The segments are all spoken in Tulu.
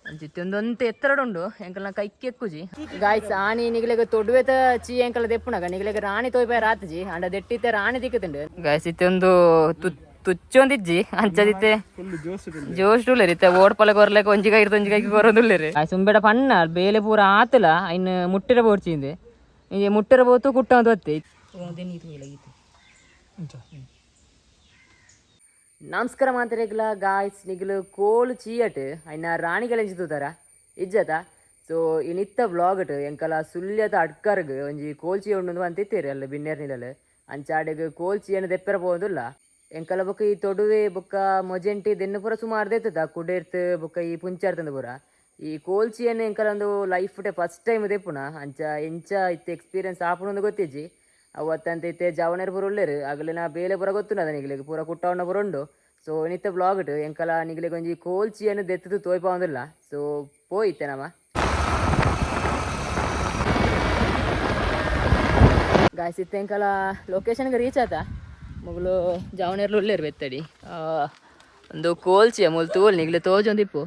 ಅಂಚಿತ್ತೊಂದೊಂತೆ ಎತ್ತರಡುಂಡು ಎಂಕಲ್ನ ಕೈಕ್ ಎಕ್ಕುಜಿ. ಗಾಯ್ಸ್ ಆನಿ ನಿಗಲೆಗ ತೊಡುವೆತ ಚೀ ಎಂಕಲ ದೆಪ್ಪುನಗ ನಿಗಲೆಗ ರಾಣಿ ತೋಯ್ಪಾಯ ರಾತ್ಜಿ ಅಂಡ ದೆಟ್ಟಿತ್ತೆ ರಾಣಿ ದಿಕ್ಕುದುಂಡು. ಗಾಯ್ಸ್ ಇತ್ತೆ ಒಂದು ತುಚ್ಚೊಂದಿಜ್ಜಿ ಅಂಚದಿತ್ತೆ ಜೋಶ್ ಉಲ್ಲೆರ್ ಇತ್ತೆ ಓಡ್ಪಲ ಕೊರ್ಲೆಕ ಒಂಜಿ ಕೈ ಒಂಜಿ ಕೈಗೆ ಕೊರೊಂದುಲ್ಲೆರ್. ಸುಂಬೆಡ ಪಣ್ಣ ಬೇಲೆ ಪೂರ ಆತಲ ಐನ್ ಮುಟ್ಟಿರ ಬೋಡ್ಚಿಂದೆ ಇಂಜೆ ಮುಟ್ಟಿರ ಬೋತು ಕುಟ್ಟೊಂದು ಒತ್ತೆ. ನಮಸ್ಕಾರ ಮಾತರೆಗ್ಲ ಗಾಯ್ಸ್, ನಿಗಲು ಕೋಲು ಚೀಯಟ್ ಐನ ರಾಣಿಗಳ ತೂತಾರ ಇಜ್ಜತ. ಸೊ ಇನಿತ್ತ ವ್ಲಾಗ್ಟ್ ಎಂಕಲ ಸುಳ್ಯದ ಅಡ್ಕರ್ಗ್ ಒಂಜಿ ಕೋಲ್ಚಿ ಉಂಡು ಅಂತಿತ್ತೀರಿ ಅಲ್ಲ ಬಿನ್ನೇರ್ ನಿಲಲ್ ಅಂಚಾಡೆಗ್ ಕೋಲ್ಚಿಯನ್ನು ದೆಪ್ಪೆರ ಪೋದುಲ್ಲ. ಎಂಕಲ ಬೊಕ್ಕ ಈ ತೊಡುವೆ ಬೊಕ್ಕ ಮೊಜೆಂಟಿ ದೆನ್ನು ಪೂರ ಸುಮಾರು ದೆತ್ತದ ಕುಡೇರ್ತ್ ಬೊಕ್ಕ ಈ ಪುಂಚಾರ್ತಂದು ಪೂರ. ಈ ಕೋಲ್ಚಿಯನ್ನು ಎಂಕಲ ಒಂದು ಲೈಫ್ ಫಸ್ಟ್ ಟೈಮ್ ದೆಪ್ಪುನ ಅಂಚ ಎಂಚ ಇತ್ತೆ ಎಕ್ಸ್ಪೀರಿಯನ್ಸ್ ಆಪುನೊಂದು ಗೊತ್ತಿಜ್ಜಿ. ಅವತ್ತಂತ ಇತ್ತೆ ಜವನರ್ ಪೂರ ಉಲ್ಲೆರ್ ಅಗಲಿನ ಬೇಲೆ ಪೂರ ಗೊತ್ತುಂಡದ ನಿಗಲಿಗೆ ಪೂರ ಕುಟ್ಟವಣ್ಣ ಪೂರ ಉಂಡು. ಸೊ ಇನಿತ್ತ ವ್ಲಾಗ್ಟ್ ಎಂಕಲ ನಿಗಲಿಗೆ ಒಂಜಿ ಕೋಲ್ಚಿಯನ್ನು ದೆತ್ತದು ತೋಯ್ಪಾವಂದಿಲ್ಲ. ಸೊ ಪೋಯಿತ್ತೆ ನಮ. ಗಾಯ್ಸ್ ಇತ್ತೆ ಎಂಕಲ ಲೊಕೇಶನ್ಗೆ ರೀಚ್ ಆತ. ಮುಗುಲು ಜವನೇರ್ಲು ಉಲ್ಲೇರು ಬೆತ್ತಡಿ ಒಂದು ಕೋಲ್ಚಿಯ ಮುಲ್ ತೋಲ್ ನಿಗಲೆ ತೋಜೊಂದಿಪ್ಪು.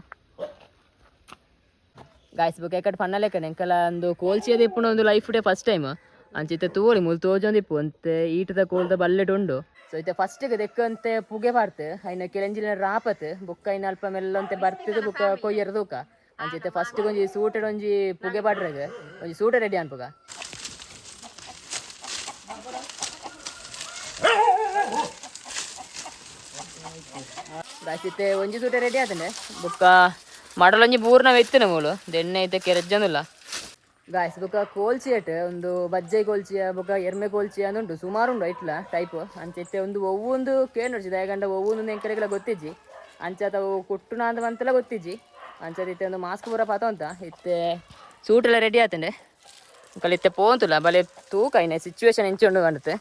ಗಾಯ್ಸ್ ಬೊಕ ಎಕಡೆ ಪನ್ನಲೆಕ್ಕನೆ ಎಂಕಲ ಒಂದು ಕೋಲ್ಚಿಯ ದೆಪ್ಪುನ ಒಂದು ಲೈಫ್ ಡೇ ಫಸ್ಟ್ ಟೈಮ್ ಅಂಚಿತ್ತೆ ತೋಲಿ ಮುಲ್ ತೋಜೊಂದಿಪ್ಪು ಅಂತೆ ಈಟದ ಕೋಲ್ದ ಬಲ್ಲೆಟ್ ಉಂಡು. ಸೊ ಇತ್ತೆ ಫಸ್ಟಿಗೆ ದೆಕ್ಕಂತೆ ಪುಗೆ ಪಾಡ್ತು ಐನ ಕೆಲೆಂಜಿನ ರಾಪತ್ ಬೊಕ್ಕ ಐನ ಅಲ್ಪ ಮೆಲ್ಲಂತೆ ಬರ್ತದೆ ಬೊಕ್ಕ ಕೊಯ್ಯರ ತೂಕ. ಅಂಚಿತ್ತೆ ಫಸ್ಟ್ ಒಂಜಿ ಸೂಟೆಡ್ ಒಂಜಿ ಪುಗೆ ಪಾಡ್ರಗ ಒಂಜಿ ಸೂಟ ರೆಡಿ ಅನ್ಪುಗ. ಗಾಯ್ಸ್ ಇತ್ತೆ ಒಂಜಿ ಸೂಟ ರೆಡಿ ಆತಂಡೆ ಬೊಕ್ಕ ಮಡಲೊಂಜಿ ಬೂರ್ನ ವೆತ್ತನೆ ಮೂಲು ದೆಣ್ಣೆ ಐತೆ ಕೆರೆಜ್ಜಂದುಲ್ಲ. ಗಾಯ್ಸ್ ಬೊಕ್ಕ ಕೋಲ್ಚಿಯಟ್ ಒಂದು ಬಜ್ಜೈ ಕೋಲ್ಚಿಯ ಬೊಕ್ಕ ಎರ್ಮೆ ಕೋಲ್ಚಿಯ ಉಂಟು ಸುಮಾರು ಉಂಟು ಐಟ್ಲ ಟೈಪ್. ಅಂಚ ಇತ್ತೆ ಒಂದು ಒವ್ವೊಂದು ಕೇಳೋಡ್ಚಿ ದಾಯಗಂಡ ಒವ್ವೊಂದು ಎಂಕರೆಗೆಲ್ಲ ಗೊತ್ತಿಜ್ಜಿ. ಅಂಚ ಅವು ಕುಟ್ಟುನ ಅಂತ ಮಂತೆಲ್ಲ ಗೊತ್ತಿಜ್ಜಿ. ಅಂಚ ಇತ್ತೆ ಒಂದು ಮಾಸ್ಕ್ ಪೂರ ಪಾತ ಇತ್ತೆ ಸೂಟ್ ಎಲ್ಲ ರೆಡಿ ಆತಂಡೆ ಕಲಿ ಇತ್ತೆ ಪೋಂತುಲ್ಲ ಬಲೆ ತೂಕ ಐನೆ ಸಿಚುವೇಶನ್ ಎಂಚ ಉಂಡು ಕಾಣುತ್ತೆ.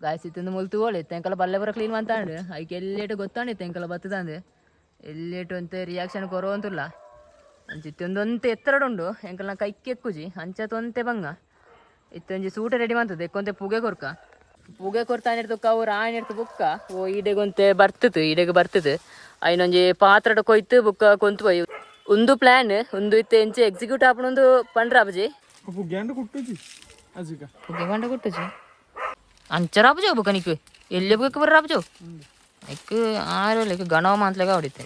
ಗಾಯ್ಸ್ ಇತ್ತೊಂದು ಮುಲ್ ತೂವೊಳಿ ಎಂಕಲ ಬಲ್ಲೆ ಪೂರ ಕ್ಲೀನ್ ಮಂತಾಂಡ್ ಐಕ್ ಎಲ್ಲೇಟು ಗೊತ್ತಾಂಡಿತ್ತು ಎಂಕಲ ಬತ್ತದಂದು ಎಲ್ಲೇಟು ಅಂತೆ ರಿಯಾಕ್ಷನ್ ಕೊರವಂತುಲ್ಲ. ಅಂಚ ಇತ್ತೊಂದು ಎತ್ತರಡುಂಡು ಎಂಕಲ್ನ ಕೈಕ್ ಎಕ್ಕುಜಿ ಅಂಚ ತೊಂತೆ ಬಂಗ ಇತ್ತೊಂಜಿ ಸೂಟ ರೆಡಿ ಮಂತದೆ ಎಕ್ಕೊಂತೆ ಪುಗೆ ಕೊರ್ಕ ಪುಗೆ ಕೊರ್ತಾನಿರ್ತು ಅವು ರಾಣಿರ್ತು ಬುಕ್ಕ ಓ ಈಡೆಗೊಂತೆ ಬರ್ತತು ಈಡೆಗೆ ಬರ್ತದೆ ಐನೊಂಜಿ ಪಾತ್ರಡ್ ಕೊಯ್ತು ಬುಕ್ಕ ಕೊಂತು ಪೋಯಿ ಒಂದು ಪ್ಲಾನ್ ಒಂದು ಇತ್ತೆ ಎಂಚ ಎಕ್ಸಿಕ್ಯೂಟ್ ಆಪುನೊಂದು ಪಂಡ್ರ ಅಬಜಿ. ಪುಗ್ಯಾಂಡ ಕುಟ್ಟುಜಿ ಅಜಿಗ. ಪುಗೆ ಪಂಡ ಕುಟ್ಟುಜಿ ಅಂಚ ರಾಪುಜೋ ಬುಕ್ಕ ನಿಕ್ಕು ಎಲ್ಲಿ ಬುಕ್ಕ ಬರ ರಾಪುಜೋ ಇಕ್ ಆರೋಲ್ಲ ಇಕ್ ಗಣವ ಮಾತ್ಲೆಗ ಹೊಡಿತೆ.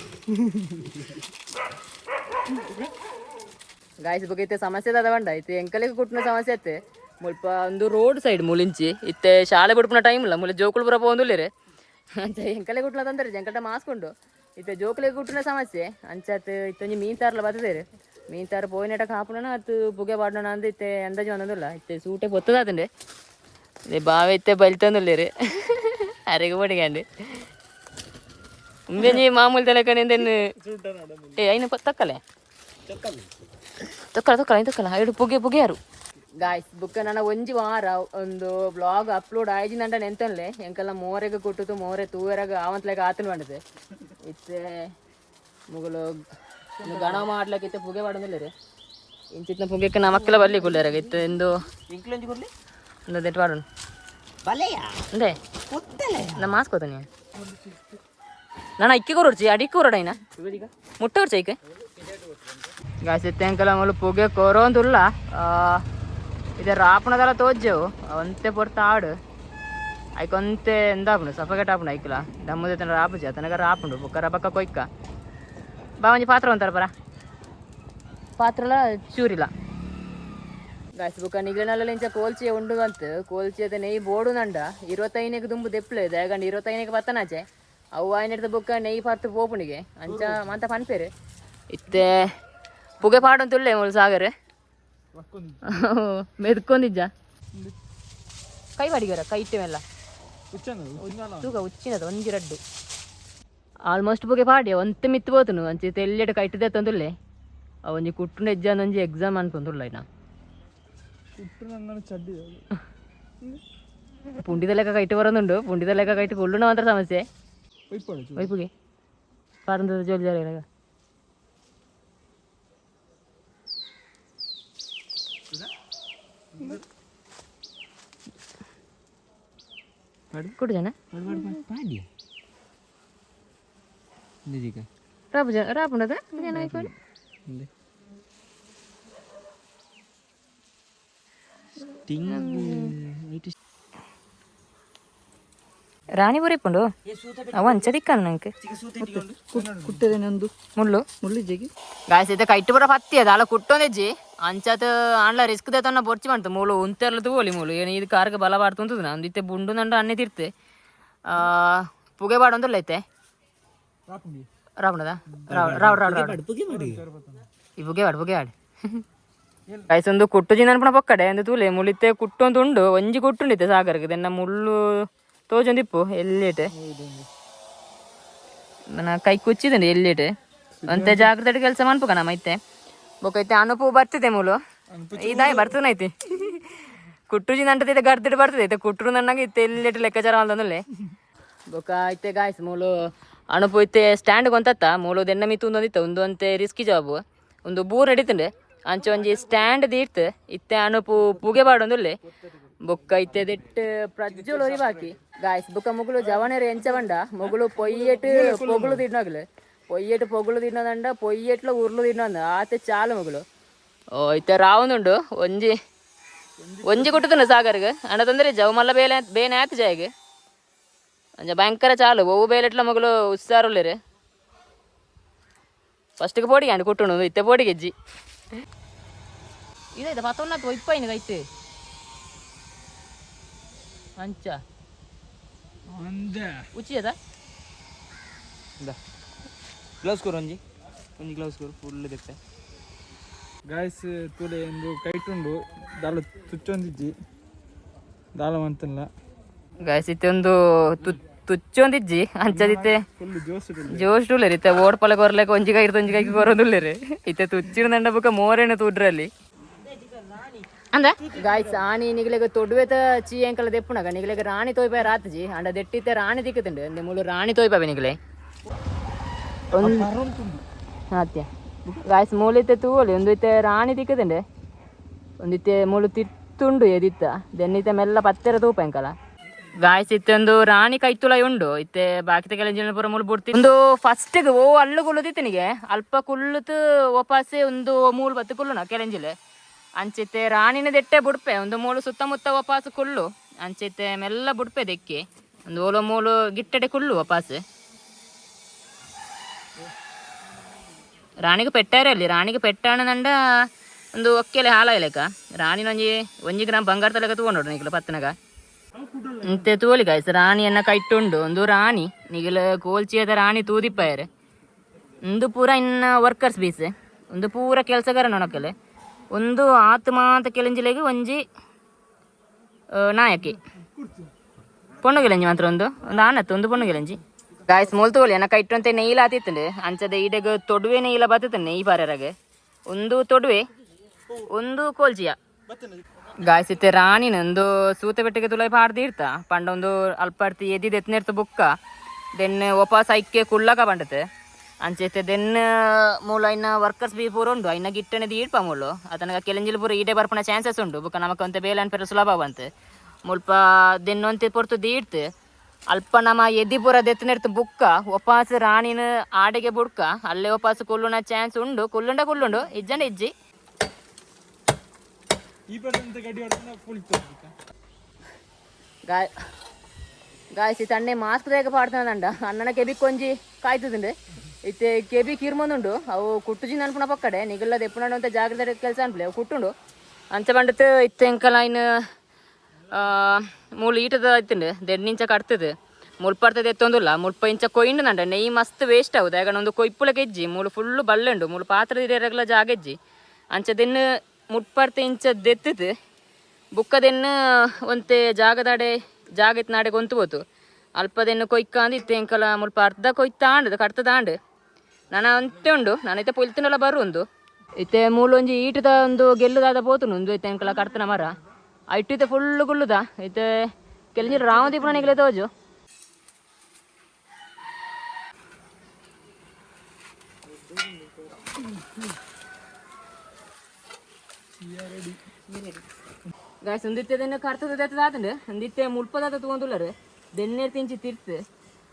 ಗಾಯ್ಸ್ ಬೊಕ ಇತ್ತೆ ಸಮಸ್ಯೆ ದಾದ ಪಂಡ ಇತ್ತೆ ಎಂಕಲೆಗ್ ಕುಟ್ಟುನ ಸಮಸ್ಯೆ ಅತ್ತೆ ಮುಲ್ಪ ಒಂದು ರೋಡ್ ಸೈಡ್ ಮುಲಿಂಚಿ ಇತ್ತೆ ಶಾಲೆ ಬುಡ್ಪುನ ಟೈಮ್ ಇಲ್ಲ ಮುಲ್ಲ ಜೋಕುಲು ಪೂರ ಪೋವೊಂದುಲ್ಲೆರ್. ಅಂಚ ಎಂಕಲೆ ಕುಟ್ಟುನ ತೊಂದರೆ ಎಂಕಲ್ಟ ಮಾಸ್ಕ್ ಉಂಡು ಇತ್ತೆ ಜೋಕುಲೆಗ್ ಕುಟ್ಟುನ ಸಮಸ್ಯೆ. ಅಂಚಾತ್ ಇತ್ತೆ ಒಂಜಿ ಮೀನ್ ತಾರ್ಲ ಬತ್ತದೇರು ಮೀನ್ ತಾರ್ ಪೋಯಿನೆಟ ಕಾಪುನ ಅತ್ತು ಪುಗೆ ಪಾಡ್ನನ ಅಂದ್ ಇತ್ತೆ ಅಂದಾಜು ಬಂದೊಂದುಲ್ಲ. ಇತ್ತೆ ಸೂಟೆ ಪೊತ್ತದಾತುಂಡೆ ಬಾವೆ ಇತ್ತೆ ಬಲಿತೊಂದುಲ್ಲೆರ್ ಅರೆಗ್ ಪೋಡಿಗ್ಯಾಂಡ್ ಉಂಬೆಂಜಿ ಮಾಮೂಲಿ ತಲೆಕನೆ ಎಂದೆನ್ ಏ ಐನ ತಕ್ಕಲೆ ತಕ್ಕಲ ತಕ್ಕಲ ಐನ್ ತಕ್ಕಲ ಐಡು ಪುಗೆ ಪುಗೆಯಾರು. ಗಾಯ್ಸ್ ಬುಕ್ಕ ನನ್ನ ಒಂಜಿ ವಾರ ಒಂದು ಬ್ಲಾಗ್ ಅಪ್ಲೋಡ್ ಆಯ್ಜಿನಂಡ ನೆಂತನ್ಲೆ ಎಂಕಲ್ಲ ಮೋರೆಗ್ ಕುಟ್ಟುತು ಮೋರೆ ತೂವೆರಗ ಆವಂತ್ಲೆಗ ಆತನ ಬಂಡದೆ. ಇತ್ತೆ ಮುಗುಲು ಗಣ ಮಾಡ್ಲಕ್ಕೆ ಇತ್ತೆ ಪುಗೆ ಪಾಡೊಂದುಲ್ಲೆರ್. ಇಂಚಿತ್ತಿನ ಪುಗೆಕ್ ನಮಕ್ಕೆಲ್ಲ ಬರ್ಲಿ ಕುಲ್ಲೆರಗ ಇತ್ತೆ ಎಂದು ಇಂದು ದೆಟ್ ಪಾಡೋಣ ಅಂದೆ ನಾ ಮಾಸ್ಕ್ ಹೋತಾನೆ ನಾನು ಇಕ್ಕಿ ಕೊರೊಡ್ಚಿ ಅಡಿಕ್ ಕೊರೊಡೈನ ಮುಟ್ಟ ಕೊರ್ಚ ಐಕ್. ಗಾಯ್ಸ್ ಇತ್ತೆ ಎಂಕಲ ಮೂಲು ಪುಗೆ ಕೊರೊಂದುಲ್ಲ ಇದೆ ರಾಪುನದಲ ತೋಜ್ಜೆವು ಒಂತೆ ಪೊರ್ತ ಆಡು ಐಕೊಂತೆ ಎಂದಾಪುಂಡು ಸಫಗೇಟ್ ಆಪುಂಡು ಐಕ್ಲ ದಮ್ಮದ ತನ ರಾಪುಜಿ ಅತನಗ ರಾಪುಂಡು ಬೊಕ್ಕ ರಬಕ್ಕ ಕೊಯ್ಕ ಬಾ ಒಂಜಿ ಪಾತ್ರ ಒಂತಾರ ಪರ ಪಾತ್ರಲ ಚೂರಿಲ್ಲ. ಗಾಯ್ಸ್ ಬೊಕ್ಕ ನಿಗ್ಲೆನಲ್ಲ ಇಂಚ ಕೋಲ್ಚಿ ಉಂಡು ಅಂತ ಕೋಲ್ಚಿ ಅದ ನೆಯ್ ಬೋಡು ನಂಡ 25ಕ್ಕೆ ದುಂಬು ದೆಪ್ಲೆ ದಾಯಗಂಡ 25ಕ್ಕೆ ಬತ್ತನಾಚೆ ಅವು ಆಯ್ನೆಡ್ದು ಬೊಕ್ಕ ನೆಯ್ ಪತ್ತು ಪೋಪುಣಿಗೆ ಅಂಚ ಮಂತ ಪನ್ಪೇರು. ಇತ್ತೆ ಪುಗೆ ಪಾಡೊಂತುಲ್ಲೆ ಮುಲ್ ಸಾಗರ್ ಮೆದ್ಕೊಂದಿಜ್ಜ ಕೈ ಬಾಡಿಗಾರ ಕೈ ಇಟ್ಟೆ ಮೆಲ್ಲ ತೂಕ ಉಚ್ಚಿನದ ಒಂಜಿ ರಡ್ಡು ಆಲ್ಮೋಸ್ಟ್ ಪುಗೆ ಪಾಡಿ ಒಂತೆ ಮಿತ್ತು ಪೋತುನು ಅಂಚೆ ತೆಲ್ಲೆಡ್ ಕೈಟ್ ತಂದುಲ್ಲೆ ಒಂಜಿ ಕುಟ್ಟುನ ಎಜ್ಜಾನ್ ಒಂಜಿ ಎಕ್ಸಾಮ್ ಅನ್ಕೊಂದುಲ್ಲ ಇನ್ನ ಪುಂಡಿದ ಲೆಕ್ಕ ಕೈಟ್ ಬರೋದುಂಡು ಪುಂಡಿದ ಲೆಕ್ಕ ಕೈಟ್ ಕುಳ್ಳುನ ಮಾತ್ರ ಸಮಸ್ಯೆ ಒಯ್ಪುಗೆ ಪಾರಂದದ ಜೋಲಿ ಜೋಲಿ. ಕುಟ್ಟು ಜನ ರಾಪು ಜನ ರಾಪುಂಡದ ಜನ ಆಯ್ಕೊಂಡು. ರಾಣಿ ಬುರಿಪುಂಡು ಅವ ಅಂಚ ದಿಕ್ಕನು ನಂಗೆ. ಕುಟ್ಟದೇನೊಂದು. ಮುಳ್ಳು. ಮುಳ್ಳು ಜಗಿ. ಗಾಯ್ಸ್, ಇತ್ತೆ ಕೈಟ್ ಪೂರ ಪತ್ತಿ ಅದ ಅಲ್ಲ ಕುಟ್ಟೊಂದಿಜ್ಜಿ. ಅಂಚಾತ ಆಂಡ್ಲ ರಿಸ್ಕ್ ದೇತನ್ನ ಬೊರ್ಚಿ ಮಾಡ್ತು. ಮೂಲು ಉಂತೆರ್ಲ ತೂವೊಲಿ. ಮೂಲು ಏನು ಇದು ಕಾರ್ಗೆ ಬಲ ಬಾಡ್ತು ನಂದು. ಇತ್ತೆ ಬುಂಡು ನಂಡ ಅನ್ನೆ ತಿರ್ತೆ ಪುಗೆ ಬಾಡೊಂದುಲ್ಲ ಇತ್ತೆ. ರಾವಣದ ರಾವ್ ರಾವ್ ರಾವ್ ರಾವ್ ಈ ಪುಗೆ ಬಾಡು, ಪುಗೆ ಬಾಡು. ಗಾಯ್ಸ್, ಒಂದು ಕುಟ್ಟು ಜಿಂದ ಅನ್ಪುಣ ಪೊಕ್ಕಡೆ ಒಂದು ತೂಲೆ. ಮುಳಿತೆ ಕುಟ್ಟು ಅಂತ ಉಂಡು. ಒಂಜಿ ಕುಟ್ಟುಂಡಿತ್ತೆ ಸಾಗರ್ಗೆ. ದೆನ್ನ ಮುಳ್ಳು ತೋಜೊಂದಿಪ್ಪು ಎಲ್ಲಿಟೆ. ನನ್ನ ಕೈ ಕುಚ್ಚಿದಂడి ಎಲ್ಲಿಟೆ. ಅಂತೆ ಜಾಗ್ರತೆ ಕೆಲಸ ಮನ್ಪುಕ ನಮ್ಮ ಇತ್ತೆ. ಬೊಕೈತೆ ಅನುಪು ಬರ್ತಿದೆ ಮೂಲು. ಇದಾಯ್ ಬರ್ತನೈತಿ. ಕುಟ್ಟು ಜಿಂದ ಗರ್ದಿಡ್ ಬರ್ತದೆ. ಇತ್ತೆ ಕುಟ್ಟರು ನನ್ನಂಗೆ ಇತ್ತೆ ಎಲ್ಲಿಟ್ಟು ಲೆಕ್ಕಾಚಾರ ಅಲ್ದೊಂದುಲ್ಲೆ. ಬೊಕ ಇತ್ತೆ ಗಾಯ್ಸ್, ಮೂಲು ಅನುಪು ಇತ್ತೆ ಸ್ಟ್ಯಾಂಡ್ ಗೊಂತತ್ತ. ಮೂಲು ದೆನ್ನ ಮಿತ್ತು ಒಂದೊಂದಿತ್ತು. ಒಂದು ಅಂತೆ ರಿಸ್ಕಿ ಜಾಬ್. ಒಂದು ಬೂರ್ ನಡೀತಂಡೆ. ಅಂಚೆ ಒಂಜಿ ಸ್ಟ್ಯಾಂಡ್ ದೀರ್ತ್ ಇತ್ತೆ ಅನುಪು ಪುಗೆ ಬಾಡೊಂದುಲ್ಲೆ. ಬೊಕ್ಕ ಇತ್ತೆ ದೆಟ್ಟ್ ಪ್ರಜ್ವಲ್ ಒರಿ ಬಾಕಿ ಗಾಯ್ಸ್. ಬೊಕ್ಕ ಮುಗುಲು ಜವನೆರ್ ಎಂಚ ಬಂಡ ಮುಗುಲು ಪೊಯ್ಯೆಟ್ ಪೊಗುಲು ತಿನ್ನೋಗ್ಲೆ. ಪೊಯ್ಯೆಟ್ ಪೊಗುಲು ತಿನ್ನೋದಂಡ, ಪೊಯ್ಯೆಟ್ಲ ಉರ್ಲು ತಿನ್ನೋಂದ ಆತೆ ಚಾಲು ಮುಗುಲು. ಓ, ಇತ್ತೆ ರಾವೊಂದುಂಡು. ಒಂಜಿ ಒಂಜಿ ಕುಟ್ಟುದುಂಡು ಸಾಗರ್ಗ್. ಅಂಡ ತೊಂದರೆ ಜವ್ ಮಲ್ಲ ಬೇಲೆ ಬೇನೆ ಆತು ಜಾಯ್ಗ್. ಅಂಚ ಭಯಂಕರ ಚಾಲು. ಒವ್ವು ಬೇಲೆಟ್ಲ ಮಗಳು ಉಸ್ಸಾರುಲ್ಲೆರ್. ಫಸ್ಟ್ಗೆ ಪೋಡಿಗೆ ಅಂಡ್ ಕುಟ್ಟುಂಡು. ಇತ್ತೆ ಪೋಡಿಗೆ ಹೆಜ್ಜಿ ಇದಾಯ್ತು. ಪತ್ತೊನ್ನತ್ತು ಒಯ್ಪೈನ ಕೈತೆ ಅಂಚ. ಅಂದೆ. ಉಚಿಯದ. ಗ್ಲೌಸ್ ಕೊರು ಒಂಜಿ, ಒಂಜಿ ಗ್ಲೌಸ್ ಕೊರು. ಫುಲ್ ದೆಪ್ಪೆ. ಗಾಯ್ಸ್, ತೂಲೆ, ಒಂದು ಕೈಟುಂಡು. ದಾಲ ತುಚ್ಚೊಂದಿಜ್ಜಿ, ದಾಲ ಮಂತಲ್ಲ. ಗಾಯ್ಸ್, ಇತ್ತೆ ಒಂದು ತುಚ್ಚೊಂದಿಜ್ಜಿ. ಅಂಚದಿತ್ತೆ ಫುಲ್ ಜೋಸ್. ಜೋಶ್ ಉಲ್ಲೆರ್. ಇತ್ತೆ ಓಡ್ಪಲ ಕೊರ್ಲೆಕ ಒಂಜಿ ಕೈ ಒಂಜಿ ಕೈಗೆ ಕೊರೊಂದುಲ್ಲೆರ್. ಇತ್ತೆ ತುಚ್ಚಿನ ಬುಕ್ಕ ಮೋರೇನ ತೂಡ್ರಲ್ಲಿ ಅಂದ. ಗಾಯ್ಸ್, ಆನಿ ನಿಗಲೆಗ ತೊಡುವೆತ ಚೀ ಅಂಕಲ ದೆಪ್ಪುನಗ ನಿಗಲೆಗ ರಾಣಿ ತೋಯ್ಪಾಯ ರಾತ್ಜಿ. ಅಂಡ ದೆಟ್ಟಿತ್ತೆ ರಾಣಿ ದಿಕ್ಕುಂಡು. ಅಂದೆ ಮೂಲು ರಾಣಿ ತೋಯ್ಪಾವೆ ನಿಗಲೆ. ಆತ್ಯ ಗಾಯ್ಸ್, ಮೂಲಿತ್ತೆ ತೂವೊಲಿ. ಒಂದು ಇತ್ತೆ ರಾಣಿ ದಿಕ್ಕುಂಡೆ. ಒಂದಿತ್ತೆ ಮೂಲು ತಿತ್ತುಂಡು ಎದಿತ್ತ. ದೆನ್ನಿತ್ತೆ ಮೆಲ್ಲ ಪತ್ತೆರ ತೂಪ ಎಂಕಲ. ಗಾಯ್ಸ್, ಇತ್ತೆ ಒಂದು ರಾಣಿ ಕೈತುಲ ಉಂಡು. ಇತ್ತೆ ಬಾಕಿದ ಕೆಲವು ಪೂರ ಮೂಲು ಬುಡ್ತಿ. ಒಂದು ಫಸ್ಟ್ ಓ ಅಲ್ಲು ಕುಲ್ಲುದಿತ್ತನಿಗೆ. ಅಲ್ಪ ಕುಲ್ಲುತು ಒಪಾಸೆ ಒಂದು ಮೂಲು ಬತ್ತು ಕುಲ್ಲುನ ಕೆಲೆಂಜಿಲೆ. ಅಂಚಿತ್ತೆ ರಾಣಿನ ದೆಟ್ಟೆ ಬುಡ್ಪೆ. ಒಂದು ಮೂಲು ಸುತ್ತಮುತ್ತ ಒಪಾಸ ಕುಲ್ಲು. ಅಂಚಿತ್ತೆ ಮೆಲ್ಲ ಬುಡ್ಪೆ ದೆಕ್ಕಿ. ಒಂದು ಓಲೋ ಮೂಲು ಗಿಟ್ಟಡೆ ಕುಲ್ಲು ಒಪಾಸೆ. ರಾಣಿಗೆ ಪೆಟ್ಟಾರೆ ಅಲ್ಲಿ. ರಾಣಿಗೆ ಪೆಟ್ಟಾಣದಂಡ ಒಂದು ಒಕ್ಕೆಲೆ ಹಾಲಾಯ್ಲೆಕ್ಕ. ರಾಣಿನೊಂಜಿ ಒಂಜಿ ಗ್ರಾಮ್ ಬಂಗಾರ ತಲೆಕ ತೂಗೊಂಡು ನಿಕ್ಲ ಪತ್ತನಗ. ಇಂತೆ ತೋಲಿ ಗಾಯ್ಸ್, ರಾಣಿಯನ್ನ ಕೈಟುಂಡು. ಒಂದು ರಾಣಿ ನಿಗಲ ಕೋಲ್ಚಿಯದ ರಾಣಿ ತೂದಿಪ್ಪಾಯರೆ. ಒಂದು ಪೂರ ಇನ್ನ ವರ್ಕರ್ಸ್ ಬೀಸ್. ಒಂದು ಪೂರ ಕೆಲಸಗಾರ ನೊಣಕಲೆ. ಒಂದು ಆತ್ ಮಾತ ಕೆಲೆಂಜಿಲೆಗ್ ಒಂಜಿ ನಾಯಕಿ ಪೊಣ್ಣು ಕೆಲೆಂಜಿ ಮಾತ್ರ. ಒಂದು ಒಂದು ಆನತ್ತು, ಒಂದು ಪೊಣ್ಣು ಕೆಲೆಂಜಿ. ಗಾಯ್ಸ್, ಮೂಲ್ ತೋಲಿ, ಎನ್ನ ಕೈಟಂತೆ ನೆಯ್ಲ ಆತಿತ್ತುಂಡು. ಅಂಚದ ಈಡೆಗ್ ತೊಡುವೆ ನೆಯ್ಲ ಬತ್ತುತ್ತಂಡೆ ನೆಯ್ ಪಾರರಾಗ. ಒಂದು ತೊಡುವೆ, ಒಂದು ಕೋಲ್ಚಿಯ. ಗಾಯ್ಸ್, ಇತ್ತೆ ರಾಣಿನ ಒಂದು ಸೂತೆ ಬೆಟ್ಟಿಗೆ ತುಲಾಯಿ ಪಾಡ್ದಿರ್ತ. ಪಂಡ ಒಂದು ಅಲ್ಪರ್ತಿ ಎದಿದ್ ಎತ್ನೆರ್ತ ಬುಕ್ಕ ದೆನ್ ಒಪಾಸ ಐಕ್ಕೆ ಕುಳ್ಳಕ ಪಂಡತೆ. ಅಂಚೆತ್ತೆ ದೆನ್ ಮೂಲ ಐನ ವರ್ಕರ್ಸ್ ಬಿ ಪೂರ ಉಂಡು. ಐನ ಗಿಟ್ಟನೆ ದೀಡ್ಪ ಮೂಲು. ಅತನಗ ಕೆಲೆಂಜಿಲ್ ಪೂರ ಈಡೆ ಬರ್ಪುನ ಚಾನ್ಸಸ್ ಉಂಡು. ಬುಕ್ಕ ನಮಕ್ ಒಂತೆ ಬೇಲೆ ಅನ್ಪೆರೆ ಸುಲಭ ಬಂತು. ಮುಲ್ಪ ದೆನ್ನೊಂತೆ ಪೊರ್ತು ದೀಡ್ತು ಅಲ್ಪ ನಮ ಎದಿ ಪೂರ ದೆತ್ತನೆರ್ತು ಬುಕ್ಕ ಒಪಾಸ ರಾಣಿನ ಆಡೆಗೆ ಬುಡ್ಕ ಅಲ್ಲೇ ಒಪಾಸ ಕುಲ್ಲುನ ಚಾನ್ಸ್ ಉಂಡು. ಕುಲ್ಲುಂಡ ಕುಲ್ಲುಂಡು, ಇಜ್ಜಂಡ ಇಜ್ಜಿ. ಈ ಪರ್ಸೆಂಟ್ ಗಡಿ ಹೊಡೆದ ಫುಲ್. ಗಾಯ್ ಗಾಯ್ಸ್, ಇತ್ತೆ ಅಣ್ಣೆ ಮಾಸ್ಕ್ ದೇಗ ಪಾಡ್ತಾನಂಡ. ಅಣ್ಣನ ಕೆಬಿ ಕೊಂಜಿ ಕಾಯ್ತದಂಡೆ. ಇತ್ತೆ ಕೆಬಿ ಕಿರ್ಮೊಂದುಂಡು. ಅವು ಕುಟ್ಟುಜಿನ ಅನ್ಪುಣ ಪಕ್ಕಡೆ. ನಿಗಲ್ಲ ದೆಪ್ಪುನ ಅಂತ ಜಾಗ್ರತೆ ಕೆಲಸ ಅನ್ಪ್ಲೆ. ಅವು ಕುಟ್ಟುಂಡು. ಅಂಚ ಬಂಡತ್ ಇತ್ತೆ ಎಂಕಲ ಐನ್ ಮೂಲು ಈಟದ ಇತ್ತುಂಡು. ದೆಡ್ನಿಂಚ ಕಟ್ತದೆ. ಮುಲ್ಪರ್ತದೆ ಎತ್ತೊಂದುಲ್ಲ. ಮುಲ್ಪ ಇಂಚ ಕೊಯ್ಂಡು ನಂಡ ನೆಯ್ ಮಸ್ತ್ ವೇಸ್ಟ್ ಆವುದು. ಯಾಕಂದ್ರೆ ಒಂದು ಕೊಯ್ಪುಲ ಗೆಜ್ಜಿ. ಮೂಲು ಫುಲ್ಲು ಬಲ್ಲೆ ಉಂಡು. ಮೂಲು ಪಾತ್ರ ಇರಗಲ ಜಾಗ ಇಜ್ಜಿ. ಅಂಚ ದೆನ್ನು ಮುಟ್ಪರ್ತೆ ಇಂಚ ದೆತ್ತದು ಬುಕ್ಕದೆನ್ನು ಒಂತೆ ಜಾಗದಾಡೆ ಜಾಗ ಇತ್ತು ನಾಡೆ ಗೊಂತು ಪೋತು. ಅಲ್ಪದೆನ್ನು ಕೊಯ್ಕಾಂದು ಇತ್ತೆ ಎಂಕಲ ಮುಲ್ಪ ಅರ್ಧ ಕೊಯ್ತಾಂಡ್ ಕಡ್ತದಾಂಡ್. ನನ ಅಂತೆ ಉಂಡು. ನಾನು ಇತ್ತೆ ಪೊಲ್ತಿನಲ್ಲ ಬರು ಒಂದು. ಇತ್ತೆ ಮೂಲೊಂಜಿ ಈಟದ ಒಂದು ಗೆಲ್ಲುದಾದ ಪೋತುಂಡು. ಒಂದು ಇತ್ತೆ ಎಂಕಲ ಕಡ್ತನ ಮರ ಐಟು ಇತ್ತೆ ಫುಲ್ಲು ಗುಳ್ಳುದ. ಇತ್ತೆ ಕೆಲಂಜಿ ರಾಮದೀಪನ ನಿಗಲೆ ತೋಜು. ಗಾಯ್ಸ್, ಒಂದಿತ್ತೆ ಕರ್ತದ ಆತಂಡು. ಒಂದಿತ್ತೆ ಮುಲ್ಪದಾದ ತೂವೊಂದುಲ್ಲರು. ದೆನ್ನೆರ್ ತಿಂಚಿ ತಿರ್ತು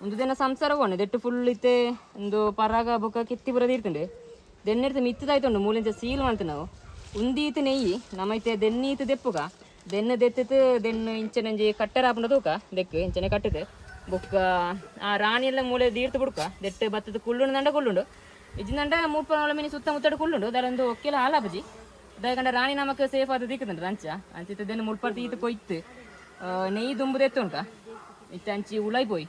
ಒಂದು ದಿನ ಸಂಸಾರ ಹೋಣೆ ದೆಟ್ಟು ಫುಲ್ ಇತ್ತೆ ಒಂದು ಪರಾಗ ಬೊಕ್ಕ ಕೆತ್ತಿ ಪೂರ ತೀರ್ತುಂಡು. ದೆನ್ನೆರ್ತು ಮಿತ್ತದಾಯ್ತುಂಡು ಮೂಲಂಚ ಸೀಲ್ ಮಾಡ್ತು ನಾವು. ಉಂದೀತು ನೆಯ್ಯಿ ನಮೈತೆ ದೆನ್ನೀತು ದೆಪ್ಪುಗ ದೆನ್ನು ದೆತ್ತಿತ್ತು ದೆನ್ನು ಇಂಚನಂಜಿ ಕಟ್ಟರ ಆಪುಂಡ ತೂಕ ದೆಕ್ಕು ಇಂಚನೆ ಕಟ್ಟದು ಬೊಕ್ಕ ಆ ರಾಣಿಯೆಲ್ಲ ಮೂಲೆ ದೀರ್ತು ಬುಡ್ಕ ದೆಟ್ಟು ಬತ್ತದ ಕುಳ್ಳುಂಡು ದಂಡ ಕುಳ್ಳುಂಡು ಇಜ್ಜಿಂದಂಡ ಮೂರ್ಪನ ಮೀನಿ ಸುತ್ತಮುತ್ತಡು ಕುಳ್ಳುಂಡು ದರೊಂದು ಒಕ್ಕೆಲ ಹಾಲಾಪುಜಿ ದಯಕಂಡ ರಾಣಿ ನಮಕ್ ಸೇಫ್ ಆದ ದಿಕ್ಕುಂಡು ಅಂಚ ಅಂಚಿತ್ತ ದೆನ್ನು ಮುಳ್ಪರ್ತಿ ಈತು ಕೊಯ್ತು ನೆಯ್ಯಿ ದುಂಬು ದೆತ್ತುಂಟ ಇತ್ತೆ ಅಂಚಿ ಉಳೈ ಪೋಯಿ.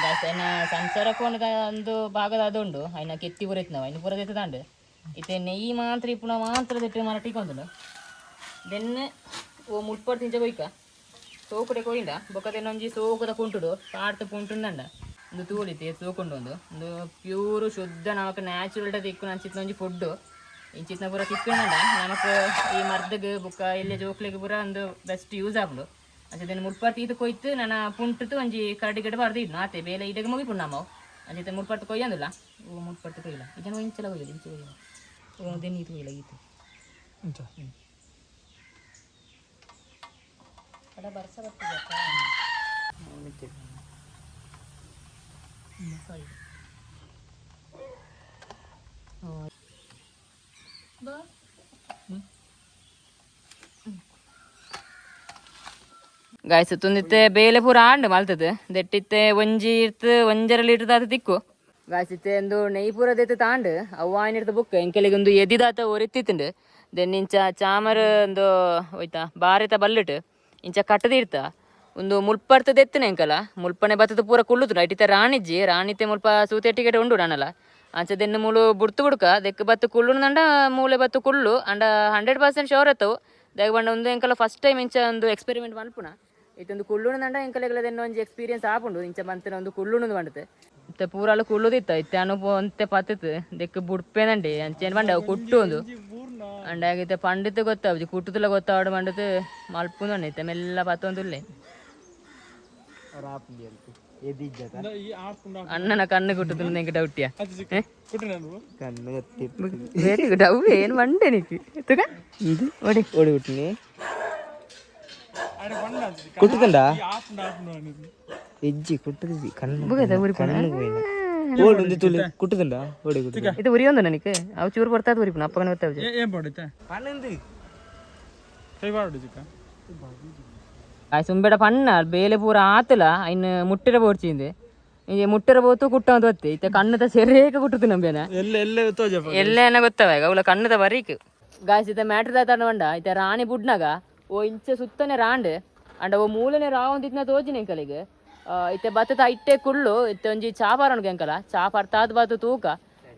ಗಾಯ್ಸ್ ಸಂಸಾರ ಕೋಣದ ಒಂದು ಭಾಗದ ಅದು ಉಂಡು ಅಯ್ನ ಕೆತ್ತಿ ಪೂರ ಇತ್ತು ನಾವು ಐನ ಪೂರ ದೆತ್ತದಾಂಡು ಇತ್ತೆ ನೆಯ್ಯಿ ಮಾತ್ರ ಇಪ್ಪುನ ಮಾತ್ರ ದೆಟ್ಟು ಮರಟಿಕೊಂದುಂಡು. ದೆನ್ನೆ ಓ ಮುಟ್ಪಡ್ ತಿಂಚ ಕೊಯ್ಕ ಸೋಕುಡೆ ಕೊಯ್ಯಿಂದ ಬೊಕ್ಕ ದೆನ್ನೊಂಜಿ ಸೋಕುದ ಕುಂಟುಡು ಪಾಡ್ತು ಪುಂಟುಂದಂಡ ಒಂದು ತೂಲಿತ್ತೆ ಸೋಕುಂಡು ಒಂದು ಒಂದು ಪ್ಯೂರ್ ಶುದ್ಧ ನಮಕ್ ನ್ಯಾಚುರಲ್ ತಿಕ್ಕುನ ಅಂಚಿತ್ನ ಒಂಜಿ ಫುಡ್ ಇಂಚಿತ್ನ ಪೂರ ತಿಕ್ಕುಂಡ ನಮಕ್ ಈ ಮರ್ದಗ್ ಬೊಕ್ಕ ಎಲ್ಲೆ ಜೋಕ್ಲೆಗ್ ಪೂರ ಒಂದು ಬೆಸ್ಟ್ ಯೂಸ್ ಆಪುಂಡು. ಅಂಚ ದೆನ್ನ ಮುಟ್ಪರ್ತಿ ಇದು ಕೊಯ್ತು ನನ ಪುಂಟುತು ಒಂಜಿ ಕರಡಿ ಗಿಡ ಬರ್ದಿದ್ದು ಆತೆ ಬೇಲೆ ಇದಕ್ಕೆ ಮುಗಿಪುಂಡು ನಮ್ಮವು. ಅಂಚಿತ್ತೆ ಮುಟ್ಪರ್ತಿ ಕೊಯ್ಯಂದಿಲ್ಲ ಓ ಮುಟ್ಪರ್ತಿ ಕೊಯ್ಯಿಲ್ಲ ಇದನ್ನು ಇಂಚಲ ಕೊಯ್ಯಲ್ಲ ಇಂಚ ಕೊಯ್ಯಲ್ಲ ಓ ದೆನ್ನ ಈತು ಕೊಯ್ಯಲ್ಲ ಈತು. ಇಂಚ ಗಾಯ್ಸ್ ತುಂದಿತ್ತೆ ಬೇಲೆ ಪೂರ ಆಂಡ್ ಮಲ್ತದ ದೆಟ್ಟಿತ್ತೆ ಒಂಜಿ ಇರ್ತು ಒಂಜರ ಲೀಟರ್ ದಾತ ತಿಕ್ಕು. ಗಾಯ್ಸ್ ಇತ್ತೆ ಒಂದು ನೆಯ್ ಪೂರ ದೆತ್ತು ತಾಂಡ್ ಅವ್ವಾಯಿನಿರ್ತ ಬುಕ್ ಎಂಕೆಲಿಗೆ ಒಂದು ಎದಿದಾತ ಒರಿತ್ತಿತ್ತುಂಡು. ದೆನ್ ಇಂಚ ಚಾಮರ್ ಒಂದು ಹೋಯ್ತಾ ಬಾರಿತ ಬಲ್ಲಿಟ್ ಇಂಚ ಕಟ್ಟದಿರ್ತ ಒಂದು ಮುಲ್ಪರ್ತ ದೆತ್ತನೆ ಎಂಕಲ ಮುಲ್ಪನೆ ಬತ್ತದ ಪೂರ ಕುಳ್ಳುತು ಐಟಿತ ರಾಣಿಜ್ಜಿ ರಾಣಿತೆ ಮುಲ್ಪ ಸೂತೆ ಟಿಕೆಟ್ ಉಂಡು ನಾನಲ್ಲ ಅಂಚ ದೆನ್ನು ಮೂಲು ಬುಡ್ತು ಬುಡ್ಕ ದೆಕ್ ಬತ್ತು ಕುಳ್ಳುಂದಂಡ ಮೂಲೆ ಬತ್ತು ಕುಳ್ಳು ಅಂಡ 100% ಶೋರ್ ಅತ್ತವು. ದಾಯೆ ಪಂಡ ಒಂದು ಎಂಕಲ ಫಸ್ಟ್ ಟೈಮ್ ಇಂಚ ಒಂದು ಎಕ್ಸ್ಪೆರಿಮೆಂಟ್ ಮಲ್ಪುನ ಇತ್ತೊಂದು ಕುಳ್ಳುಂದಂಡ ಎಂಕಲೆಗ್ಲ ದೆನ್ನ ಒಂಜಿ ಎಕ್ಸ್ಪೀರಿಯನ್ಸ್ ಆಪುಂಡು ಇಂಚ ಮಂತಿನ ಒಂದು ಕುಳ್ಳುಂದು ಪಂಡತೆ ಇತ್ತೆ ಪೂರಾಲ ಕುಳ್ಳುದಿತ್ತ ಇತ್ತೆ ಅನು ಅಂತೆ ಪತ್ತಿತ್ತು ದೆಕ್ ಬುಡ್ಪೇನಂಡಿ ಅಂಚೇನು ಪಂಡ ಅವು ಕುಟ್ಟು ಒಂದು ಅಂಡ ಇತ್ತೆ ಪಂಡಿತ ಗೊತ್ತಾವುಜಿ ಕುಟ್ಟುದುಲ ಗೊತ್ತಾವಡು ಪಂಡತ್ ಮಲ್ಪುಂದು ಇತ್ತೆ ಮೆಲ್ಲ ಪತ್ತೊಂದುಲ್ಲೆ ಅಣ್ಣನ ಕಣ್ಣು ಕುಟ್ಟುದು ಎಂಕ್ ಡೌಟಿಯಾ ವೆರಿ ಗುಡ್ ಅವು ಏನು ಮಂಡೆ ನಿಕ್ ತುಗ ಓಡಿ ಓಡಿ ಬಿಟ್ಟಿನಿ ಕುಟ್ಟುದಂಡ ಎಜ್ಜಿ ಕುಟ್ಟುದಿಜಿ ಕಣ್ಣು ಕಣ್ಣು ಹೋಯಿನ ಓಡು ಒಂದು ತುಳಿ ಕುಟ್ಟುದಂಡ ಓಡಿ ಕುಟ್ಟು ಇದು ಉರಿಯೊಂದು ನನಗೆ ಅವು ಚೂರು ಬರ್ತಾದ ಉರಿಪುನ ಅಪ್ಪಗನ ಗೊತ್ತಾವುಜಿ ಏನ್ ಪಡುತ್ತೆ ಪನ್ನೊಂದು ಕೈ ಬಾಡು ಚಿಕ್ಕ ಆ ಸುಂಬೆಡ ಪಣ್ಣ ಬೇಲೆ ಪೂರ ಆತಲ ಐನ್ ಮುಟ್ಟಿರ ಬೋರ್ಚಿಂದೆ ಈ ಮುಟ್ಟಿರ ಬೋತು ಕುಟ್ಟ ಅಂತ ಗೊತ್ತೆ ಇತ್ತೆ ಕಣ್ಣದ ಸೆರೇಕ ಕುಟ್ಟುದು ನಂಬೇನ ಎಲ್ಲ ಎಲ್ಲ ತೋಜಪ್ಪ ಎಲ್ಲ ಗೊತ್ತವ ಅವಳ ಕಣ್ಣದ ಬರೀಕ್. ಗಾಯ್ಸ್ ಇತ್ತ ಮ್ಯಾಟ್ರ್ ದಾತ ಬಂಡ ಇತ್ತ ರಾಣಿ ಬುಡ್ನಾಗ ಓ ಇಂಚ ಸುತ್ತನೆ ರಾಂಡ್ ಅಂಡ ಓ ಮೂಲನೆ ರಾವಂದಿತ್ನ ತೋಜಿನ ಎಂಕಲಿಗೆ ಇತ್ತೆ ಬತ್ತದ ಇಟ್ಟೆ ಕುಳ್ಳು ಇತ್ತೆ ಒಂಜಿ ಚಾಪಾರಣ ಎಂಕಲ ಚಾಪಾರ್ ತಾದ್ ಬಾತು ತೂಕ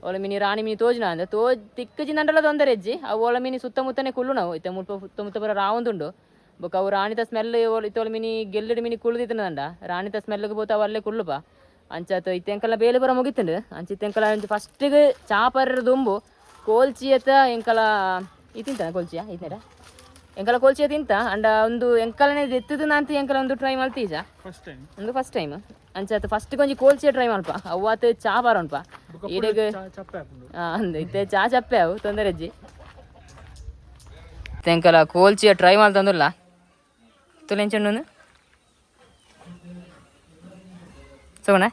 ಓಲ ಮಿನಿ ರಾಣಿ ಮಿನಿ ತೋಜಿನ ಅಂದ ತೋ ತಿಕ್ಕ ಜಿಂದಂಡಲ ತೊಂದರೆ ಹೆಜ್ಜಿ ಅವು ಓಲ ಮಿನಿ ಸುತ್ತಮುತ್ತನೆ ಕುಳ್ಳು ನಾವು ಇತ್ತೆ ಮುಲ್ಪ ಸುತ್ತಮುತ್ತ ಪೂರ ರಾವಂದುಂಡು ಬೊಕ ಅವು ರಾಣಿತ ಸ್ಮೆಲ್ ಇತ್ತೋಲ ಮಿನಿ ಗೆಲ್ಲುಡು ಮಿನಿ ಕುಳ್ಳುದಿತ್ತನಂಡ ರಾಣಿತ ಸ್ಮೆಲ್ಗೆ ಪೋತ ಅವು ಅಲ್ಲೇ ಕುಳ್ಳುಪ ಅಂಚಾತ ಇತ್ತೆ ಎಂಕಲ ಬೇಲೆ ಪೂರ ಮುಗಿತುಂಡು. ಅಂಚ ಇತ್ತೆ ಎಂಕಲ ಒಂಜಿ ಫಸ್ಟಿಗೆ ಚಾಪರ್ ದುಂಬು ಕೋಲ್ಚಿಯತ ಎಂಕಲ ಇತ್ತಿಂತ ಕೋಲ್ಚಿಯ ಇತ್ತೇಡ ಎಂಕಲ ಕೋಲ್ಚಿಯ ತಿಂತ ಅಂಡ ಒಂದು ಎಂಕಲನೆ ಎತ್ತದ ಅಂತ ಎಂಕಲ ಒಂದು ಟ್ರೈ ಮಲ್ತೀಜ ಫಸ್ಟ್ ಟೈಮ್ ಒಂದು ಫಸ್ಟ್ ಟೈಮ್ ಅಂಚಾತ ಫಸ್ಟ್ ಒಂಜಿ ಕೋಲ್ಚಿಯ ಟ್ರೈ ಮಲ್ಪ ಅವ್ವಾತ ಚಾ ಬಾರೊನ್ಪ ಈಡೆಗ್ ಚಪ್ಪೆ ಆಪುಂಡು. ಅಂದ್ ಇತ್ತೆ ಚಾ ಚಪ್ಪೆ ಅವು ತೊಂದರೆ ಅಜ್ಜಿ ಎಂಕಲ ಕೋಲ್ಚಿಯ ಟ್ರೈ ಮಲ್ತಂದುಲ್ಲ ತುಲೆ ಎಂಚುಂಡು ಸೋಣ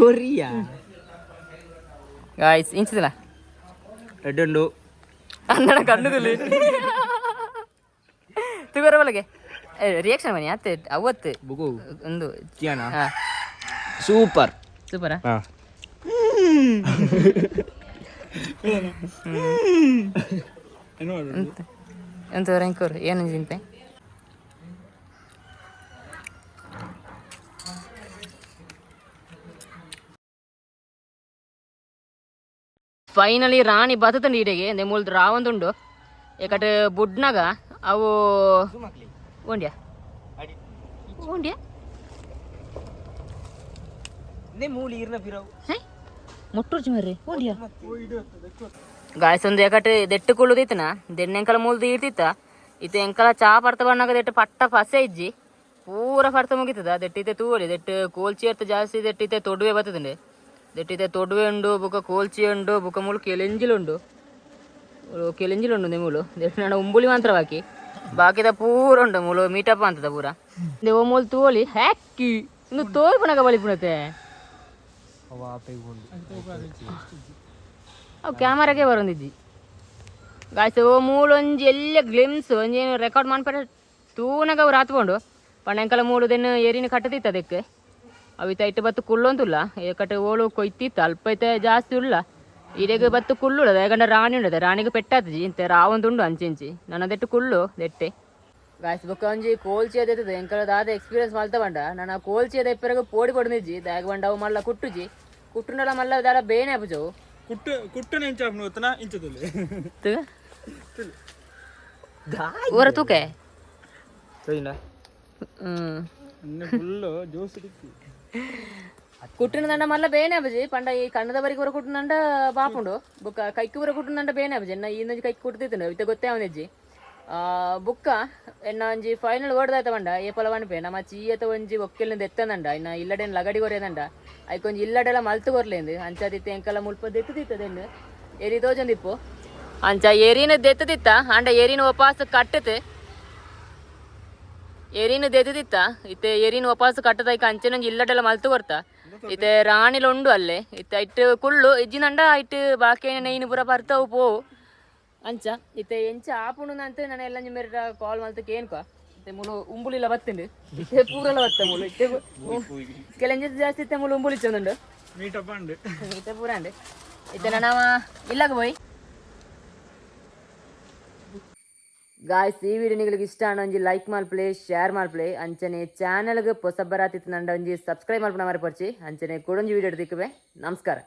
ಕೊರಿಯಾ ಗಾಯ್ಸ್ ಇಂಚದಲ್ಲ ಎಡ್ಡುಂಡು ಅಣ್ಣನ ಕಣ್ಣು ತುಲಿ ತುಗರ ಬಲಗೆ ರಿಯಾಕ್ಷನ್ ಬನ್ನಿ ಅತ್ತೆ ಅವತ್ತು ಬುಗು ಒಂದು ಕಿಯಾನ ಹಾ ಸೂಪರ್ ಸೂಪರಾ ಹಾ ಏನು ಮಾಡೋದು ಎಂತ ಎಂಕೋರು ಏನು ಚಿಂತೆ ಫೈನಲಿ ರಾಣಿ ಬತ್ತಂಡು ಈಡೆಗೆ ಮೂಲ ರಾವಂದುಂಡು ಏಕಟ್ ಬುಡ್ನಾಗ ಅವು ಓಂಡ್ಯಾ ಓಂಡ್ಯಾ ಮೂಲಿ ಇರ್ನ ಪಿರವು ಹೇ ಮುಟ್ಟುರ್ಜಿ ಮರ್ರಿ ಓಂಡ್ಯಾ. ಗಾಯ್ಸ್, ಒಂದು ಎಕಟ್ ದೆಟ್ಟು ಕುಳ್ಳುದಿತ್ತನ ದೆಣ್ಣೆಂಕಲ ಮೂಲ್ದು ಈರ್ತಿತ್ತ. ಇತ್ತೆ ಎಂಕಲ ಚಾ ಪರ್ತ ಬಣ್ಣಗ ದೆಟ್ಟು ಪಟ್ಟ ಪಸೆ ಇಜ್ಜಿ, ಪೂರ ಪರ್ತ ಮುಗಿತದ. ದೆಟ್ಟಿತೆ ತೂವಲಿ, ದೆಟ್ಟು ಕೋಲ್ಚಿ ಎರ್ತ ಜಾಸ್ತಿ ದೆಟ್ಟಿತೆ ತೊಡುವೆ ಬತ್ತದಂಡೆ. ದೆಟ್ಟಿತೆ ತೊಡುವೆ ಉಂಡು, ಬುಕ ಕೋಲ್ಚಿ ಉಂಡು, ಬುಕ ಮೂಲು ಕೆಲೆಂಜಿಲು ಉಂಡು, ಕೆಲೆಂಜಿಲು ಉಂಡು. ಮೂಲು ದೆಟ್ಟು ಉಂಬುಲಿ ಮಾತ್ರ ಬಾಕಿ, ಬಾಕಿದ ಪೂರ ಉಂಡು. ಮೂಲು ಮೀಟಪ್ ಅಂತದ ಪೂರ. ಓ ಮೂಲು ತೂವಲಿ, ಹ್ಯಾಕಿ ಇನ್ನು ತೋರ್ಪುನಗ ಬಲಿಪುಣತೆ. ಅವು ಕ್ಯಾಮರಾಗೆ ಬರೊಂದಿಜ್ಜಿ. ಗಾಯ್ಸ್, ಓ ಮೂಲೊಂಜಿ ಎಲ್ಲ ಗ್ಲಿಮ್ಸ್ ಒಂಜಿ ಏನು ರೆಕಾರ್ಡ್ ಮನ್ಪರೆ ತೂನಗ ಅವು ರಾತ್ಪೋಂಡು. ಪಂಡ ಎಂಕಲ ಮೂಲು ದೆನ್ನು ಏರಿನ ಕಟ್ಟದಿತ್ತ, ಅದಕ್ಕೆ ಅವಿತ ಇಟ್ಟು ಬತ್ತು ಕುಳ್ಳೊಂದುಲ್ಲ. ಏಕಟೆ ಓಳು ಕೊಯ್ತಿತ್ತು, ಅಲ್ಪ ಐತೆ ಜಾಸ್ತಿ ಉಲ್ಲ. ಇಡೆಗ್ ಬತ್ತು ಕುಳ್ಳುಳ ಯಾಕಂದ್ರೆ ರಾಣಿ ಉಂಡದ, ರಾಣಿಗೆ ಪೆಟ್ಟಾತಜಿ ಇಂತೆ ರಾವೊಂದುಂಡು ಅಂಚೆಂಚಿ ನನ್ನ ದೆಟ್ಟು ಕುಳ್ಳು ದೆಟ್ಟೆ. ಗಾಯ್ಸ್, ಬೊಕ್ಕ ಒಂಜಿ ಕೋಲ್ಚಿ ಅದೇತದ. ಎಂಕಲ ದಾದ ಎಕ್ಸ್ಪೀರಿಯನ್ಸ್ ಮಲ್ತ ಬಂಡ ನನ್ನ ಕೋಲ್ಚಿ ಅದ ಇಪ್ಪರೆಗ್ ಪೋಡಿ ಕೊಡನಿಜ್ಜಿ. ದಾಗ್ ಬಂಡ ಅವು ಮಲ್ಲ ಕುಟ್ಟುಜಿ, ಕುಟ್ಟುಂಡಲ ಮಲ್ಲ ದಾಲ ಬೇನೆ ಆಪುಜವು. ಕುಟ್ಟು ಕುಟ್ಟುನ ಇಂಚ ಆಪುಂಡು ಗೊತ್ತನಾ? ಇಂಚದಲ್ಲಿ. ಊರ ತೂಕೆ. ಸರಿನಾ? ಹ್ಮ್. ಫುಲ್ ಜೋಸ್ ಇತ್ತು. ಕುಟ್ಟಿನ ಮಲ್ಲ ಬೇನೆ ಆಪುಜಿ. ಪಂಡ ಈ ಕಣ್ಣದ ಬರಿಗೆ ಪೂರ ಕುಟ್ಟುನಂಡ ಬಾಪುಂಡು, ಬುಕ್ಕ ಕೈಕ್ ಪೂರ ಕುಟ್ಟುನಂಡ ಬೇನೆ ಆಪುಜಿ. ಎನ್ನ ಇನ್ನೊಂಜಿ ಕೈಕ್ ಕುಟ್ಟುತ್ತಿತ್ತು, ಇತ್ತೆ ಗೊತ್ತೇ ಅವನಿಜ್ಜಿ. ಬುಕ್ಕ ಎನ್ನ ಒಂಜಿ ಫೈನಲ್ ವರ್ಡ್ ಆಯ್ತ ಪಂಡ, ಏಪಲ ಪನ್ಪೆ, ನಮ್ಮ ಚೀಯತ ಒಂಜಿ ಒಕ್ಕೆಲ್ನ ದೆತ್ತಂದಂಡ ಇನ್ನ ಇಲ್ಲಡೇನ್ ಲಗಡಿ ಕೊರಿಯದಂಡ, ಐಕೊಂಜಿ ಇಲ್ಲಡೆಲ ಮಲ್ತು ಕೊರ್ಲೇಂದು. ಅಂಚಾದಿತ್ತೆ ಎಂಕಲ ಮುಲ್ಪ ದೆತ್ತದಿತ್ತದೆನ್ನು ಎರಿ ತೋಜೊಂದಿಪ್ಪು. ಅಂಚ ಎರಿನ ದೆತ್ತದಿತ್ತ ಅಂಡ ಎರಿನ ಉಪವಾಸ ಕಟ್ಟತೆ. ಎರಿನ ದೆತ್ತದಿತ್ತ, ಇತ್ತೆ ಎರಿನ ಉಪವಾಸ ಕಟ್ಟದೈಕ ಅಂಚೆನೊಂಜಿ ಇಲ್ಲಡೆಲ ಮಲ್ತು ಕೊರ್ತ. ಇತ್ತೆ ರಾಣಿಲ ಉಂಡು ಅಲ್ಲೇ. ಇತ್ತೆ ಇಟ್ಟು ಕುಳ್ಳು ಇಜ್ಜಿನಂಡ ಇಟ್ಟು ಬಾಕಿ ನೈನ್ ಪೂರ ಬರ್ತವು ಪೋವು. ಅಂಚ ಇತ್ತೆ ಎಂಚ ಆಪುಂಡು ಅಂತ ನಾನು ಎಲ್ಲ ಮೇರೆ ಕಾಲ್ ಮಲ್ತ ಕೇನ್ಕೊ. ಇತ್ತೆ ಮುಲು ಉಂಬುಲಿಲ್ಲ ಬತ್ತುಂಡು, ಇತ್ತೆ ಪೂರಲ ಬತ್ತ ಮುಲು. ಇತ್ತೆ ಕೆಲಂಜಿ ಜಾಸ್ತಿ ಇತ್ತೆ ಮುಲು ಉಂಬುಲಿ ಚಂದುಂಡು. ಮೀಟಪ್ ಅಂಡ್ ಇತ್ತೆ ಪೂರ ಅಂಡು. ಇತ್ತೆ ನಾನು ಇಲ್ಲಾಗ ಪೋಯ್. ಗಾಯ್ಸ್, ಈ ವಿಡಿಯೋ ನಿಗಳಿಗೆ ಇಷ್ಟ ಆಂಡ ಒಂಜಿ ಲೈಕ್ ಮಲ್ಪಲೆ, ಶೇರ್ ಮಲ್ಪಲೆ. ಅಂಚನೆ ಚಾನಲ್ಗೆ ಪೊಸಬ್ಬರಾತಿತ್ತು ನಂಡ ಒಂಜಿ ಸಬ್ಸ್ಕ್ರೈಬ್ ಮಲ್ಪನ ಮರಪೊರ್ಚಿ. ಅಂಚನೆ ಕೊಡೊಂಜಿ ವಿಡಿಯೋ ತಿಕ್ಕುವೆ. ನಮಸ್ಕಾರ.